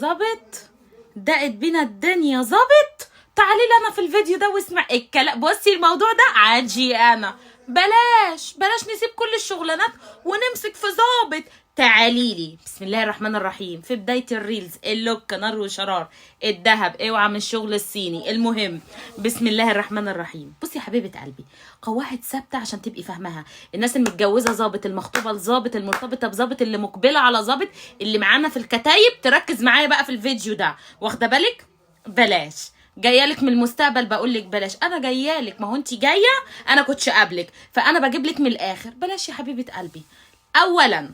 ظابط دقت بينا الدنيا. ظابط تعالي لي انا في الفيديو ده واسمع الكلام. بصي الموضوع ده عاجي انا، بلاش بلاش نسيب كل الشغلانات ونمسك في ظابط. تعالي لي، بسم الله الرحمن الرحيم. في بداية ال reels ال look نار وشرار، الذهب اوعى من الشغل الصيني. المهم بسم الله الرحمن الرحيم. بصي يا حبيبة قلبي، قواعد ثابتة عشان تبقي فاهماها. الناس المتجوزة ظابط، المخطوبة لظابط، المرتبطة بظابط، اللي مقبلة على ظابط، اللي معانا في الكتايب تركز معايا بقى في الفيديو ده، واخدة بالك؟ بلاش، جايالك من المستقبل بقول لك بلاش. انا جايالك، ما هو انت جاية انا كنتش قبلك، فانا بجيب لك من الاخر. بلاش يا حبيبه قلبي. اولا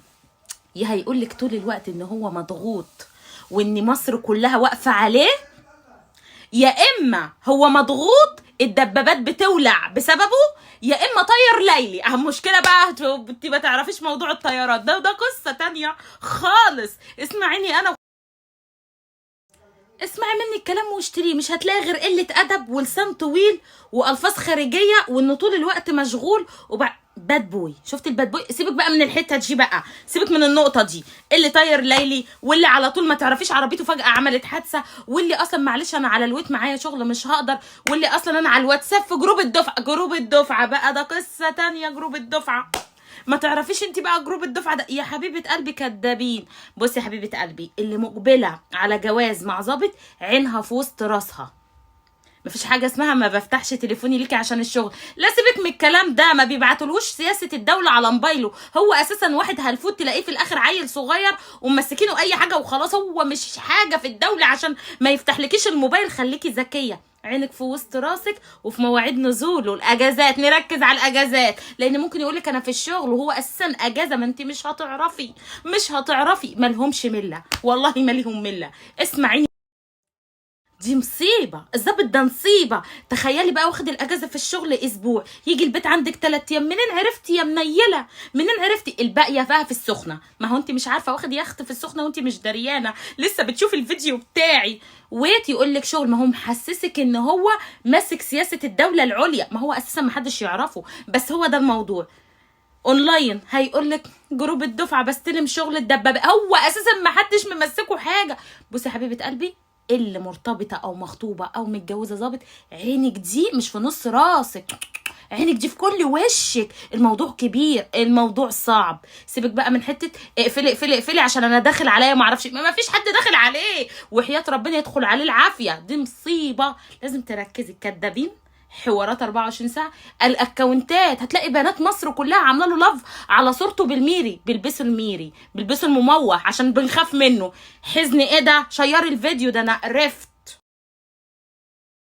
يا هيقول لك طول الوقت ان هو مضغوط وان مصر كلها واقفة عليه، يا اما هو مضغوط الدبابات بتولع بسببه، يا اما طير ليلي. اهم مشكلة بقى انت ما تعرفيش موضوع الطيارات ده، وده قصة تانية خالص. اسمعيني انا، اسمعي مني الكلام واشتريه. مش هتلاقي غير قلة أدب ولسان طويل وألفاظ خارجية وإنه طول الوقت مشغول bad boy. شفت ال bad boy؟ سيبك بقى من الحتة دي بقى، سيبك من النقطة دي. اللي طاير ليلي، واللي على طول ما تعرفيش عربيته فجأة عملت حادثة، واللي أصلا معلش أنا على الويت معايا شغل مش هقدر، واللي أصلا أنا على الواتساب في group الدفعة. group الدفعة بقى ده قصة تانية. group الدفعة ما تعرفيش انت بقى group الدفعة ده يا حبيبه قلبي كدابين. بصي يا حبيبه قلبي، اللي مقبله على جواز مع ظابط عينها في وسط راسها. مفيش حاجة اسمها ما بفتحش تليفوني ليكي عشان الشغل، لا سيبك من الكلام ده. ما بيبعتلهوش سياسة الدولة على موبايله. هو اساسا واحد هلفوت تلاقيه في الاخر عيل صغير ومسكينه اي حاجة وخلاص، هو مش حاجة في الدولة عشان ما يفتحلكيش الموبايل. خليكي ذكية، عينك في وسط راسك وفي مواعيد نزوله. الاجازات نركز على الاجازات، لان ممكن يقولك انا في الشغل وهو اساسا اجازه. ما انت مش هتعرفي، مش هتعرفي. مالهمش ملة، والله ما ليهم ملة. اسمعيني، دي مصيبة، الظابط ده مصيبة. تخيلي بقى واخد الأجازة في الشغل أسبوع، يجي البيت عندك 3 أيام. منين عرفتي يا منيلة؟ منين عرفتي؟ الباقية بقى في السخنة. ما هو أنت مش عارفة، واخد يخت في السخنة وأنت مش دريانة، لسه بتشوفي الفيديو بتاعي. ويت يقول لك شغل، ما هو محسسك إن هو ماسك سياسة الدولة العليا، ما هو أساسا ما حدش يعرفه، بس هو ده الموضوع. اونلاين هيقول لك group الدفعة بستلم شغل الدبابة، هو اساسا ما حدش ممسكه حاجة. بصي يا حبيبه قلبي، اللي مرتبطة او مخطوبه او متجوزة ظابط، عينك دي مش في نص راسك، عينك دي في كل وشك. الموضوع كبير، الموضوع صعب. سيبك بقى من حتة اقفلي اقفلي اقفلي عشان انا داخل عليا ما اعرفش. ما فيش حد داخل عليه، وحياه ربنا يدخل عليه العافية. دي مصيبة، لازم تركزي. كدابين، حوارات 24 ساعة. الاكونتات هتلاقي بنات مصر كلها عامله له love على صورته بالميري، بيلبسوا الميري، بيلبسوا المموه عشان بنخاف منه. حزن ايه ده؟ شيري الفيديو ده، انا قرفت.